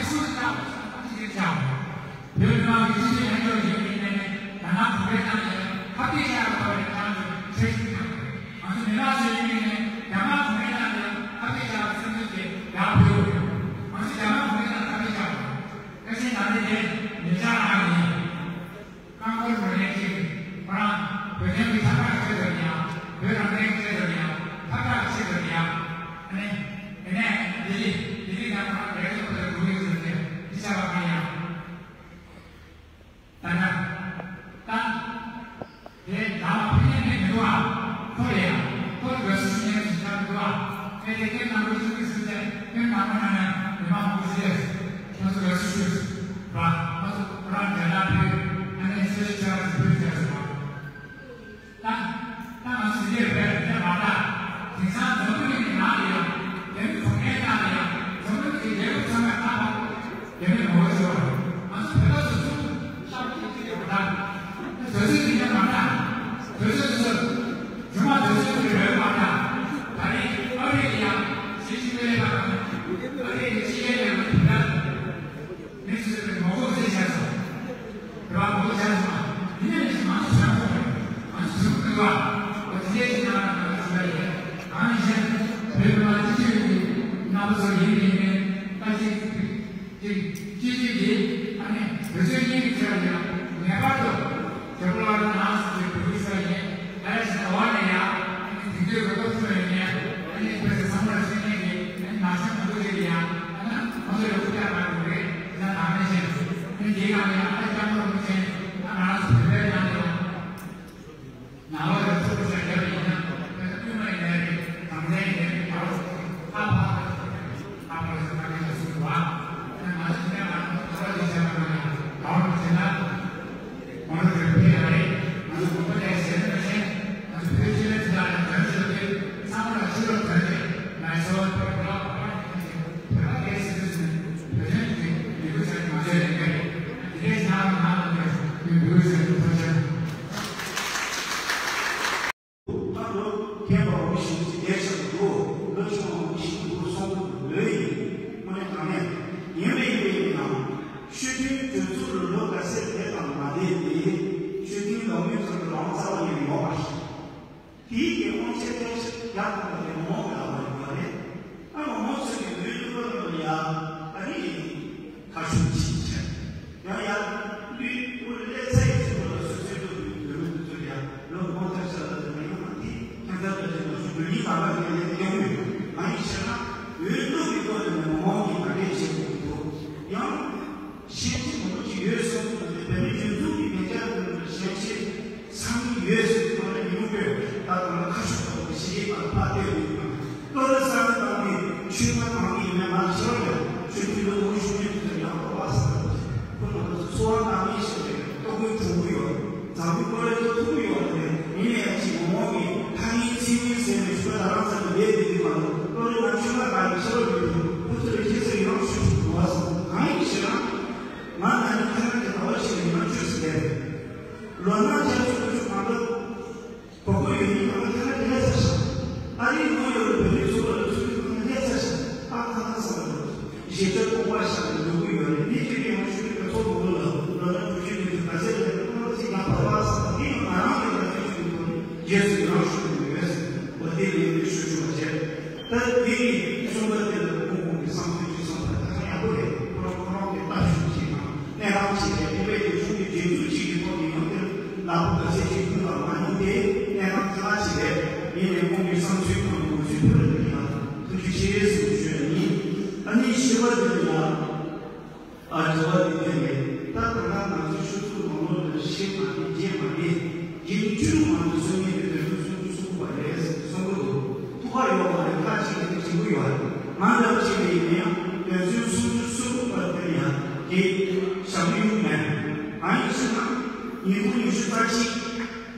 སུ་ལ་བལྟ་བ་ཞིག་ཁོང་ཚོས་འདིར་བྱ་བ། བོད་མི་མང་གི་སྤྱི་འཐུས་ལྷན་ཚོགས་ཡིན་པའི་ངོས་ནས་རྒྱ་ནག་གུང་ཁྲན་ཏང་ལ་ཁ་གཏད་བཅག་པའི་ཐོག་ནས་ཀྱང་འཆར་གཞི་བཏིང་ཡོད། ང་ཚོ་མི་མང་ཚོའི་ངོས་ནས་རྒྱ་ནག་གུང་ཁྲན་ཏང་ལ་ཁ་གཏད་བཅག་པའི་སེམས་ཚོར་དེ་ཡར་འཕེལ་ཡོད། ང་ཚོ་རྒྱ་ནག་གུང་ཁྲན་ཏང་ལ་ཁ་གཏད་བཅག་པ་རེད། བཀའ་བཞིན་ནང་དེ་དེ་མི་ཆགས་རང་ཡིན། རྐང་འཁོར་མི་རེ་གཅིག་ཁོ་རང་བོད་དོན་གྱི་འཐབ་གྲྭ་ཆེད་དུ་ཡང་། བོད་རང་བཙན་གྱི་ཆེད་དུ་ཡང་། འཐབ་གྲྭ་ཆེད་དུ་ཡང་། ཨ་ནི། དེ་ནས་ལྡི་ལི་ལྡི་ལི་ནང་ཁོ་རང་རྒྱལ་ཚོགས་ལ་འགྲོ་གི་ཡོད་ཟེར་ཏེ་འདི་བྱ་བ་གང་ཡང་། ད་ལྟ། ད། དེ་ལྟ་བ་ཕན་ཡོན་མེད་མི་འདུག་ཨ། ཁོ་ལ་ཡང་ཁོ་ལ་དགའ་བསུ་ཞུ་མཁན་ཞིག་ཆགས་མི་འདུག་ཨ། ཨེ་དེ་སྐད་ནང་ཁུལ་ཞུ་གི་ཟེར་ཏེ་སྐད་ནང་ཁུལ་ནང་ནས་མི་མང་མང་པོ་ཞིག་ལས། ཁོ་ཚོ་དགའ་བསུ་ཞུས། ར། ཁོ་ཚོ་ཁོ་རང་རྒྱ་ནག་ཕེབས། ཨ་ནི་སེ་ཤི་ཆ་ལ་ཕེབས་ཟེར་སོང་། ད། ད་ང་ཚོ་འདིར་བས་དེ་མ་གཏོགས། དེང་སང་འཛམ་བུ་གླིང་གི་ནང་ལ་ཡང་། རྒྱ་མི་གུང་ཁྲན་ཏང་ལ་ཡང་། འཛམ་བུ་གླིང་གི་རྒྱལ་ཁབ་ཚང་མས་ཁ་ཕར། རྒྱ་མི་ངོ་རྒོལ་བྱེད་པ་རེད། ང་ཚོ་བོད་པ་ཚོ་ཚུར་ཤར་གྱི་ཅི་ཡོད་པ་དང་། དུས་ཚོད་ཀྱི་ཉམས་མ་དང་། དུས་ཚོད་དུས་ཚོད། ཇུ་མ་དུས་ཚོད་ཀྱི་རོལ་མ་དང་། ད་རེས་ཨ་རི་ཡང་ཞི་ཅིན་ཕིང་ལས་པ་དང་། ཨ་རི་ཡི་སྤྱི་ཁྱབ་ལས་པ་དང་། མི་ཚོས་ངོ་རྒོལ་བྱས་བྱས་སོང་། རེ་བ་ངོ་རྒོལ་བྱས་སོང་། དེ་ནས་ནི་ང་ཚོ་བྱས་སོང་རེད། ང་ཚོ་ཟུར་དུ་བ། འོ་དེ་འདྲའི་ཅིག་ནང་ལ་ང་ཚོ་བྱས་ཡོད། ང་ནི་གཞན་བོད་མི་མང་སྤྱི་འཐུས་ཀྱི་རྣམ་པ་ཚོ་ཡིན་མིན་ནི་ལྟ་ཅི། ཅིག་སྤྱི་འཐུས་ཀྱིས་ཨ་ནི་བོད་ཆོལ་གཉིས་ཀྱི་ཆེད་ལ་ཡང་ངེས་པར་དུ་བོད་པ་ལ་ནང་སུ་ཅིག་བོད་ཀྱི་ས་ཡིན། ཨ་རེ་ཞིག་འོག་ནས་ཡང་ཨ་ནི་དེང་དུས་རུ་ཁག་ཆུ་ཡོད་ནས་ཨ་ནི་བོད་ཀྱི་ཚང་མ་ལ་ཤེས་མཁན་གྱི་ཨ་ནི་ནག་ཆ་མང་པོ་ཞིག་ཡང་ཨ་ནི་ང་ཚོ་ལ་ཧུར་ཐག་གནང་དགོས་རེད། དེ་ན་ནང་ནས་བཤད་ཨ་ནི་དེའི་ནང་ནས་ཡང་ཨ་ནི་སྐྱབས་མགོན་རིན་པོ་ཆེ་ཨ་ང་རང་ཚོ་བོད་པའི་ནང་ནས་ཡང་། ནང་ལོགས་ལ་ཚུར་ཤར་རྒྱབ་ཡིན་ན། དཔེ་ཁུལ་མ་ཡིན་ནའི་རེད། གངས་ཅན་ཡིན་ནའི་རེད། དགྲ་བོ་ཚོ་ཨ་ཕ་ཨ་ཕ་ལ་ས་ཁ་ལ་སུ་བ། ང་ཚོ་དེ་ནས་ང་ཚོ་དགྲ་བོ་ལས་བྱས་པ་ན་ཡང་དགྲ་བོ་བྱས་ན། ང་ཚོ་བོད་པ་ཡང་རེད། ང་ཚོ་གོམ་པ་ལས་ཟེར་ན་མ་ཤེས། ང་ཚོ་བོད་སྤྱི་ལ་དེ་དག་ལ་དོན་ཆེ་བ་དེ་ཚང་མ་ལ་ཕྱི་ལོགས་དོན་རེད། ང་ཚོ་བོད་པ་བོད་པ་གལ་སྲིད་དུས་ནས་བོད་དོན་དེ་ཡོད་ཚད་ང་ཚོའི་ལས་འགན་རེད། དེ་འདྲའི་ནང་ལ་ནང་ལ་ནས་ཡོད་ཚད་ཐོབ་ཆེན། ད་ལོ་རྒན་པ་འོ་ཞིག་གི་སྡེར་ཆགས་འདུག་ལོ་ཆུང་བ་འོ་ཞིག་འདུག་སོང་འདུག་ལོས་ཡིན། དངོས་གནས་དྲང་གནས་ཡིན་པས་ཡིན་པས་ཡིན་ནའང་། ཤོད་ཐུན་གྲོས་ཚོགས་ལ་ལོ་ག་ཚད་དེ་དང་མ་དེ་དེ་ཤོད་ཐུན་ལོ་མི་ཚོ་ལ་རང་རྩ་བ་ཡིན་ཡོད་པ་རེད། དེའི་གི་དབང་ཆ་ཐོན་ཞིག་ཡག་པོ་དེ་མོ་མོ་གི་ལ་བ་ཡོད་པ་རེད། ཨ་མ་མོ་ཚོ་གི་ལུས་ལུས་པ་ལ་ཡ་ཨ་རི་ཡིན། ཁ་ཤུགས་ཆེ་ཆེ། ཡང་ཡང་ལུས་པོ་ལས་ཚ་ཡི་ཚུལ་ལ་སོ་སོའི་ལུས་པོའི་འདོད་མོས་འདི་ཚོ་ཡང་ལོ་མང་ཐར་ས་ལ་དེ་མེད་ན་མ་དེ་ཁྱད་མཚར་དུ་ཅན་ལ་ཞུ་རྒྱུ་ཡིན་པ་ལ་དེ་ལས་ཀྱང་ཡོད། ང་ཡིན་ཕྱིར་ན་འོས་བླུག་གི་སྐོར་དེ་ནས་མང་གི་ག་འདྲས་བྱེད་དགོས་ཀྱི་འདུག་ཡང་ཤེས་ཀྱི་མང་པོ་ཅིག་ཡོད་སོང་ཙང་དེ་བོད་མི་སྤྱི་ཚོགས་ཀྱི་བདེ་འཇགས་ཀྱི་ལ་ཤེས་ཀྱི། ཚང་མ་ཡོད་ཟེར་དུས་ང་ལ་ཉིན་མོ་དཔེར་ད་དང་ལ་ཁ་ཤུགས་དང་པོ་ཞི་བདེའི་བར་ཕར་བལྟས་ཡོད་ཀྱང་། ལྟོ་རི་ས་ནི་དང་པོའི་ཆོས་མ་དང་པོའི་མེ་མ་ཆེ་བ་ལས་ཆོས་ཀྱི་ལོ་ངོ་ཤུགས་ཉམས་ཀྱི་ཡང་འགྲོ་བ་ཟེར་བ་ཁོ་ན་ཚོ་ཚོ་བ་དང་མི་ཞིག་རེད། ལྟོ་གོས་གྲུང་པོ་ཡོད། འཛམ་བུའི་བཀོད་ལས་ཐུག་གི་ཡོད་རེད། ཡིན་ནའི་ཡང་ཅིག་མོ་མོ་གི་ཐ་སྙད་ཚིག་ངན་ཟེར་ནས་ཆོས་ད་རང་ཚ་ནས་ལས་དེ་དུས་མ་ལོ་ལྟོ་རི་ན་ཆོས་མ་དང་མི་ཆེ་བ་ཡོད་དུས་ཁོ་ཚོ་ལ་ཁྱེད་ཚོ་ཡང་ཤུགས་ཆུང་འགྲོ་བ་ཟེར། གང་ཡིན་ཞེ་ན། ང་ད་ནི་ཁ་ན་དེ་ལ་བ་ཞིག་ཡིན་ན་ཆོས་ཟེར་ལས་རེད། ལོ་ན་བརྒྱ་ཆུ་ཆུ་མ་འདུག་གོ་གོ་ཡོད་ནི་ང་ཁ་ན་དེ་ལས་ས་ཤ། ཨ་རིའི་ངོ་ཡོད་ལ་བོད་མི་ཚོ་ལ་ཚུལ་ཁ་ན་དེ་ལས་ས་ཤ། ཨ་ཁ་ན་ས་ལ་ལོ། ཞེ་ཆ་ཀོ་པ་ཤ་ལ་ལོ་གུ་ཡོད་རེད། མི་ཁྱེད་ཀྱི་ཡང་ཤུ་རི་ཁ་ཚོ་གོ་གོ་ལ་ལོ་ན་དུ་ཆུ་ནི་དུ་ག་ཚད་ལ་ཁོ་ན་ཚིག་ཡང་བར་བ་ས་དེ་ཡང་ང་རང་གི་ལ་ཚིག་ཆུ་ནི་ཐོ་ནི་རྗེས་སུ་ཡང་ཤུ་རི་ཡོད་ཟེར། འོ་དེ་ལས་ཡོད་ནི་ཤུ་ཆུ་བ་བྱས། ད་དེ་ནི་གསུངས་པ་དེ་ལ་ཁོང་ཁོང་གི་བསམ་ཚུལ་ཅིག་གསུངས་པ་ད་ཧ་ཡག་པོ་རེད། ཁོ་རང་ཁོ་རང་གི་ལྟ་ཞིབ་ཅིག་དང་གནས་སྟངས་ཅིག་རེད། དེ་བས་ཀྱི་གཞུང་གི་སྒྲིག་འཛུགས་ཅིག་གི་ཐོག་ནས་ཡང་དེར་ལག་པ་ག་ཚད་ཅིག་ཕུལ་བ་མ་ཡིན་ཏེ་གནས་སྟངས་ཁ་ཅིག་རེད། ཡིན་ནའི་ཁོང་གི་བསམ་ཚུལ་དང་ངོས་འཛིན་ཕུལ་བ་དེ་ལ་ཐུགས་རྗེ་ཆེ་ཟེར་ཞུ་ཡ་ཡིན། ཨ་ནི་བཞི་པ་དེ་ལ། ཨ་དྲི་བ་འདི་ཐད་ནས་ད་ད་ལྟ་ང་ཚོའི་ཆུ་ཚོད་ནང་ལོགས་ལ་ཤེས་མ་དེ་རྗེས་མ་དེ་རྒྱན་བཅུ་མང་དུ་གསུང་མཁན་གྱི་དོན་ཚན་སུམ་ཅུ་སོ་དགུ་པ་རེད་གསུང་གི་འདུག་ཐུགས་ཁར་ཡོད་པ་རེད། ཁ་ཅིག་གིས་དྲན་གྱི་ཡོད་རེད། ང་འདྲ་བ་ཅིག་ལ་ཡིན་ན་ཡང་དོན་ཚན་སུམ་ཅུ་སོ་དགུ་པ་དེ་ཡང་དེ་ཞབས་ལུས་ཡོང་མེད། ང་ཡིན་ཕྱིན་ན་ཉིས་སྟོང་ཉི་ཤུ་རྩ་གཅིག་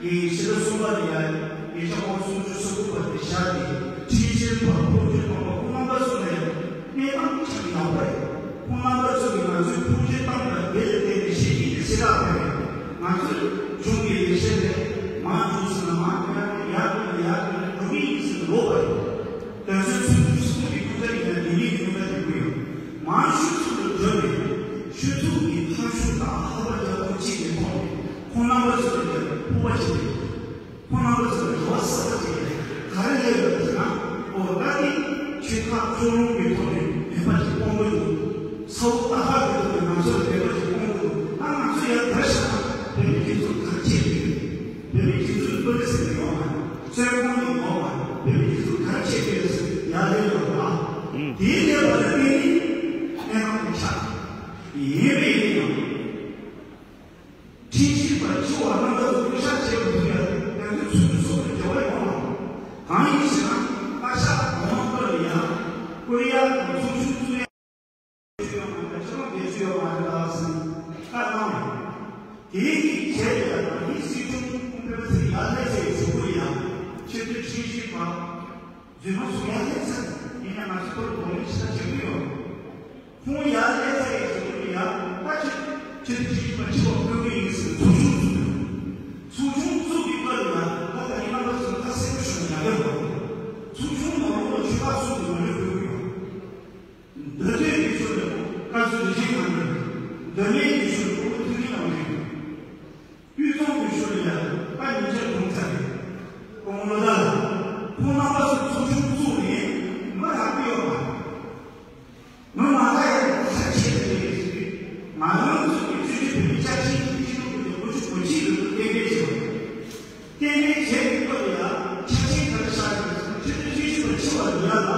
གི་ཕྱི་ཟླ་གསུམ་པ་ལ་ཡང་ཉེ་ཆར་ཨོ་སུམ་ཅུ་སོ་དགུ་པ་དེ་བཞག་སྟེ་ཁྲིམས་བཤེར་པ་ཕོ་བྲང་དང་པ་ཁོང་རྣམ་པ་ཚོ་ལ་ཡང་གནས་སྟངས་ཆ་ཡག་པོ་རེད། ཁོང་རྣམ་པ་ཚོ་གིས་ང་ཚོའི་ཕོ་བྲང་དང་པ་དེ་ལ་བརྟེན་ནས་བཤད་ཀྱི་དེ་སེ་རག་པ་རེད། ང་ཚོས་གཞུང་གི་ལས་བྱེད་དེ་མང་འཇུག་ཟིན་ན་མང་ཡག་ཡག་ཡག་ཡག་འགྲོ་གི་ཡིན་ཟེར་ལོག་པ་རེད། དོན་ཚན་སུམ་ཅུ་སོ་དགུ་གི་ཁུངས་དག་ཡིན་ན་འདི་ཉིད་ཀྱི་ཁུངས་དག་ཡོད་ཀྱི་ཡོད། མང་ཤོས་ཚོ་ལ་འགྲོ་ ཕུག་པ་ཅིག་རེད། ཁོང་རྣམ་པ་ཚོ་ལ་རེ་བ་གསར་པ་ཅིག་རེད། ག་རེ་ལས་ཡོད་པ་ཟེར་ན། འོ་ད་ནི་ཆོལ་ཁ་ཕྱོགས་ལྷུང་གི་ཐོག་ནས་མེད་པ་ཅིག་སྤོང་དགོས་འདུག་ས་འོག་རྟ་ཁག་གི་ཐོག་ནས་ང་ཚོ་ལ་མེད་པ་ཅིག་སྤོང་དགོས་འདུག་ད་ང་ཚོ་ཡར་བསྡད་བཞག་ན་བོད་མི་སྤྱི་ཚོགས་ག་རེ་བྱེད་ཀྱི་ཡོད། བོད་མི་སྤྱི་ཚོགས་ལ་སྤུ་གུ་ཟེར་ནས་ཡོད་མ་རེད། བཙོན་ཁང་ནས་ཡོད་མ་རེད། བོད་མི་སྤྱི་ཚོགས་ག་རེ་བྱེད་ཀྱི་ཡོད་ཟེར་ཡར་སླེབས་ཡོད་རེད་པ། དེའི་སླེབས་པ་ལ་བརྟེན་ནས་གནས་སྟངས་དེ་ཆགས། ཡིན་པས་ཡིན་ཡང་། ཁྲིམས་ཞིབ་པ་ཆེ་བ་རྣམ་པ་ཚོ་སྐུ་ཕྱག་བྱེད་པ་དེ་ཡང་ང་ཚོའི་ཚོགས་འདུ་ཚོགས་པའི་འབྲེལ་བ་ཡོད་མ་རེད། གང་ཡིན་ཞེ་ན། བཀའ་ཤག་གོང་མ་སྐབས་ལ་ཡང་ཀོ་རི་ཡ་དང་ཚོགས་ཆུང་བཙུགས་ཡ་ཡོད་མ་རེད། ཕྱི་ལོགས་བསྡད་རྒྱུ་ཡོད་མ་རེད་ལབ་ཟིན་བཀའ་གནང་བ་རེད། དེའི་གི་བྱས་ཏེ་ཡང་ད་ནི་སྲིད་སྐྱོང་སྐུ་ངོ་སྤེན་པ་ཚེ་རིང་ཡར་སླེབས་ཚར་བའི་གཞུག་གུ་ལ་ཡང་ཆེས་མཐོའི་ཁྲིམས་ཞིབ་པ། རྫུན་མ་བཟོ་ཡ་ལས་ཚར། ཡིན་ན་ང་ཚོ་ཐོག་གདོང་ལེན་ཞིག་བྱེད་ཀྱི་ཡོད། ཁོང་ཡར་སླེབས་ཚར་ཡའི་གཞུག་གུ་ལ་ཡང་ད་ཆེ་ཆེ་ཆེ་ཆེ་ཆེ་ཆེ་བ་ཆེ་བ་བཀོད་ཀྱི་ཡིན་ཟེར་ཚོགས་ཆུང་བཙུགས་ཡོད། ཚོགས་ཆུང་བཙུགས་ཀྱི་སྐབས་ལ་ཡང་ད་ད་ནི་རྣམ་པ་ཚོ་ཁ་གསལ་པོ་ཞུ་ན་ཡག་གི་རེད། ཚོགས་ཆུང་ནང་ལོགས་ལ་ཆོལ་ཁ་གསུམ་གྱི་ངོ་སྤྲོད་དགོས་ཀྱི་ཡོད། མདའ་སྟོད་ཀྱི་ཆོས་ལ་བཀའ་ཟུར་རིན་ཆེན་ཁང་གིས། མདོ་སྨད་ཀྱི་ཆོས་ལ་སྤོ་བོ་ཐུབ་བསྟན་ལགས་ཀྱིས། དབུས་གཙང་གི་ཆོས་ལ་ཡང་ད་ཉིན་བྱེད་གྲོངས་ཚར་རེད། སྐུ་ངོ་བློ་བདག་ལགས། ཁོང་རྣམ་པ་ཚོ་ཚོགས་ཆུང་བཙུགས་ནས་མི་རག་གི་ཡོད་མ་རེད། མི་མང་ལ་ཡང་ཁ་ཆད་དེ་རེད་ཟེར་དུས། ང་རང་ཚོ་གི་བཙུན་མའི་བོད་མི་བཅའ་ཁྲིམས་ཀྱི་སྤྱི་ལོ་དགུ་བརྒྱ་དགུ་བཅུ་གོ་གཅིག་ལོའི་གཏན་འབེབས་བྱས་པ་རེད། གཏན་འབེབས་བྱས་པའི་སྐབས་ལ་ཡང་ཆ་རྐྱེན་ག་རེ་བཞག་ཡོད་ཟེར་ན། ཆེས་མཐོའི་ཁྲིམས་ཞིབ་པ་ཆེ་བ་ལ་ཡ་ལ།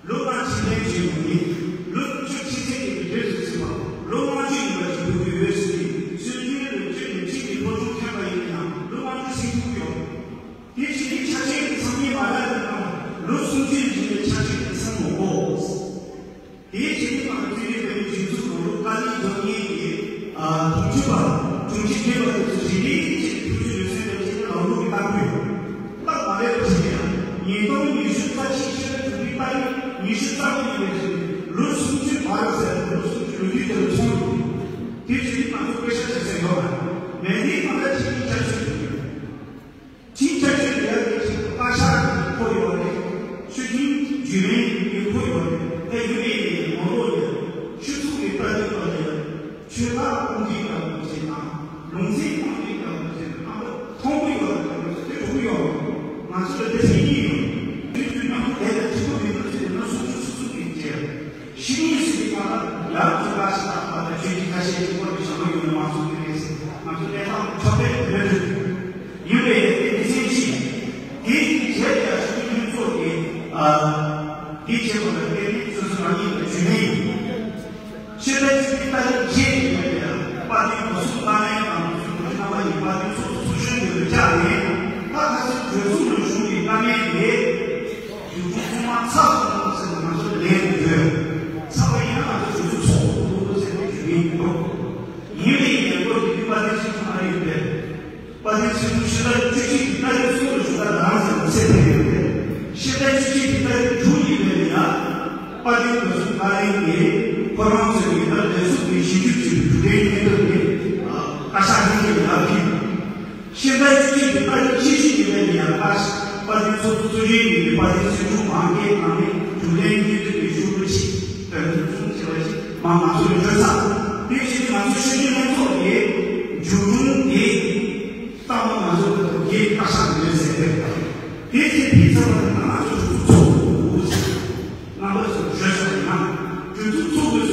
ལོ་ལྔ་ཁྲིམས་ལན་བྱས་ཡོང་ནས་ལོ་བཅུ་ཕྱི་ཚེས་ཀྱི་དུས་ཚོད་ཟིན་པ་ལོ་ལྔ་བཅུ་ཡིན་པ་ཞིག་འདོད་ཀྱི་ཡོད་ཟེར་ཏེ། སྲོལ་རྒྱུན་ལོ་རྒྱུས་ནས་ཁྲིམས་ཀྱི་སློབ་སྦྱོང་ཐོན་པ་ཡིན་ན་ཡང་ལོ་ལྔ་བཅུ་ཟིན་ཐུབ་ཀྱི་ཡོད། དེ་བྱས་ནས་ཆ་རྐྱེན་གྱི་ཚང་མའི་མ་ལག་གི་ནང་ལོ་སུམ་ཅུའི་རིང་ལ་ཆ་རྐྱེན་གྱི་ཚང་མ་དགོས། དེའི་རྗེས་ནས་ང་ཚོ་བཙུན་མའི་བོད་མིའི་སྒྲིག་འཛུགས་ནང་ལོ་བཀའ་བློན་དང་གཉིས་ཀྱི་དྲུང་ཆེ་བ་དྲུང་ཆེ་འདྲ་བ་དེ་ཚོ་རེ་རེ་བཞིན་དྲུང་ཆེ་ལུས་རྩལ་དང་བཅས་ཏེ་ལམ་ལུགས་ཀྱི་ལྟ་སྐུལ་ཡོད། སྟབས་མ་ལེགས་པ་ཞིག་ཡང་ཉིས་སྟོང་ཉི་ཤུ་རྩ་གཅིག་ཕྱི་ཟླ་དྲུག་པའི་ཏ་རིག་ཉི་ཤུ་རྩ་དགུ་ཉིན་ནས་བཟུང་ལོ་སུམ་ཅུ་བར་ཟེར་ལོ་སུམ་ཅུ་ལོ་རྒྱུས་དེ་ལ་ཚོགས་འདུ། དེ་བྱས་ཏེ་ང་ཚོ་དཔེ་ཆ་ཞིག་ཟེར་ཡོད་པ། མེད་དེ་གང་ལྟར་ཁྲིམས་ཀྱི་བསྐྱར་བཅོས་ཞིག་ཡོད། ཁྲིམས་བསྐྱར་བཅོས་ལས་ཀ་གི་ཆེད་དུ་བཀའ་ཤག་གི་ཁོ་ཡོད་རེད། ཆོས་ཁྲིམས་བརྒྱུད་ལེན་གྱི་ཁོ་ཡོད་རེད། དེ་ཡོད་པའི་ངོ་ལོག་ཡོད། ཆོས་ཚོགས་ཀྱི་ལྟ་གྲུབ་ལ་ཡང་ཆོས་ལུགས་དཔུང་སྡེའི་ལྟ་བ་བྱེད་དང་། ལུང་ཚན་དཔུང་སྡེའི་ལྟ་བ་བྱེད་དང་། རྣམ་པ་མཐོན་པོ་ཡོད་རེད། ང་ཚོ་དེ་གྲུབ་ཡོད་རེད། ང་ཚོ་ལ་དེ་ཟིན་གྱི་ཡོད། དུས་དུས་ནང་དེ་ལ་གཅིག་པུ་མི་འདུག་ཟེར་ན་སུ་སུ་སུ་སུ་གིས་བྱས། ཤི་ནས་སུ་གིས་ང་ལ་ཡར་འཛུལ་བ་ཞིག་དང་། ང་ལ་ཆོས་ཀྱི་ཁ་ཤས་ཀྱི་སྐོར་གྱི་བྱ་བ་ཡོད་ན་མ་གསུང་གི་རེད་ཟེར། ང་ཚོ་གནས་སྟངས་ཕྱོགས་ཕེབས་རེད། ཡིན་པས་དེ་ནི་སེམས་ཤིང་། དེའི་རྗེས་ཀྱང་སྤྱི་འཐུས་ལྷན་ཚོགས་ཀྱིས། ཨ། དེའི་རྗེས་མ་ལ་དེ་ནི་སོ་སོ་རང་ཉིད་ལ་ཇུས་ནན་ཡིན། ཕྱི་ཟླ་བཅུ་གཅིག་ཏ་རིག་བརྒྱད་ཉིན་ལ་ཡང་དཔལ་ལྡན་སྐུ་སྲུང་བཀའ་བློན་དང་སྐུ་སྲུང་རྣམ་པ་ཡིས་དཔལ་ལྡན་ཚོགས་གཙོ་ཚོགས་གཞོན་དུ་བཅར་ནས། ད་ཁ་སང་གྲོས་ཚོགས་ནང་བྱུང་བའི་བཀའ་མོལ་དེ། ཡུལ་གྲུ་ཚང་མ་ཚར་སོང་ཟེར་ནས་ང་ཚོ་ལན་བརྒྱབ། ཚར་བ་ཡིན་ན་ང་ཚོ་གྲོས་ཚོགས་ཚོགས་དགོས་ཟེར་ནས་ཞུ་གི་ཡིན་འདུག་ཡིན་པའི་ཉེན་སྐོར་དེ་དུས་པ་དེ་ཚོས་ཚང་མ་ཡོད་པས། པ་དེ་ཚོས་ཕྱི་ཟླ་བཅུ་གཅིག་གི་ཏ་རིག་གསུམ་ལ་ཞུ་དག་དང་ཟེར་ནས་ཚེ་འཕེལ་ཡོད་པས། ཕྱི་ཟླ་བཅུ་གཅིག་གི་ཏ་རིག་དྲུག་ཉིན་ལ་ཡང་། དཔལ་ལྡན་སྐུ་སྲུང་བཀའ་བློན་གྱིས་ཁོ་རང་ཚོའི་མི་ཐབས་ལས་ཚུགས་པའི་ཞིབ་འཇུག་བྱས་པའི་གྲུབ་འབྲས་སྙན་ཐོ་དེ་བཀའ་ཤག་ལྷན་རྒྱས་ལ་ཕུལ། ཕྱི་ཟླ་བཅུ་གཅིག་གི་ཏ་རིག་ཕྱེད་བཞི་ཉིན་ལ་ཡང་། བཀའ་ཤག་དཔལ་ལྡན་ཚོགས་གཙོ་གཙོ་གཞོན་གཉིས་ནས་དཔལ་ལྡན་སྲིད་སྐྱོང་མང་སྐད་ནང་ནས་གྲུབ་འབྲས་སྙན་ཐོ་དེ་ཞུ་རྒྱུ་ཞིག་འདོན་ཐུབ་སོང་ཟེར་བ་ཞིག་མ་ང་ཚོ་ལ་བརྗོད་ཚར། དེ་བཞིན་ང་ཚོའི་ཆོས་རྒྱུན་ལྷན་ཚོགས་ཀྱི་མཇུག་སྒྲུང་དེ། ལྟ་བ་ང་ཚོ་ལ་དོ་གལ་བཀའ་ཤག་ཡོད་ཟེར་ཏེ། དེ་ཚེ་དེའི་ཚེ་བ་དེ་ང་ཚོ་གྲོས་ཚོགས་ཚོགས་དགོས་ཟེར། རྣམ་པ་ཚོས་བརྗོད་བྱ་དེ་ཡང་གྲོས་ཚོགས་ཚོགས་དགོས།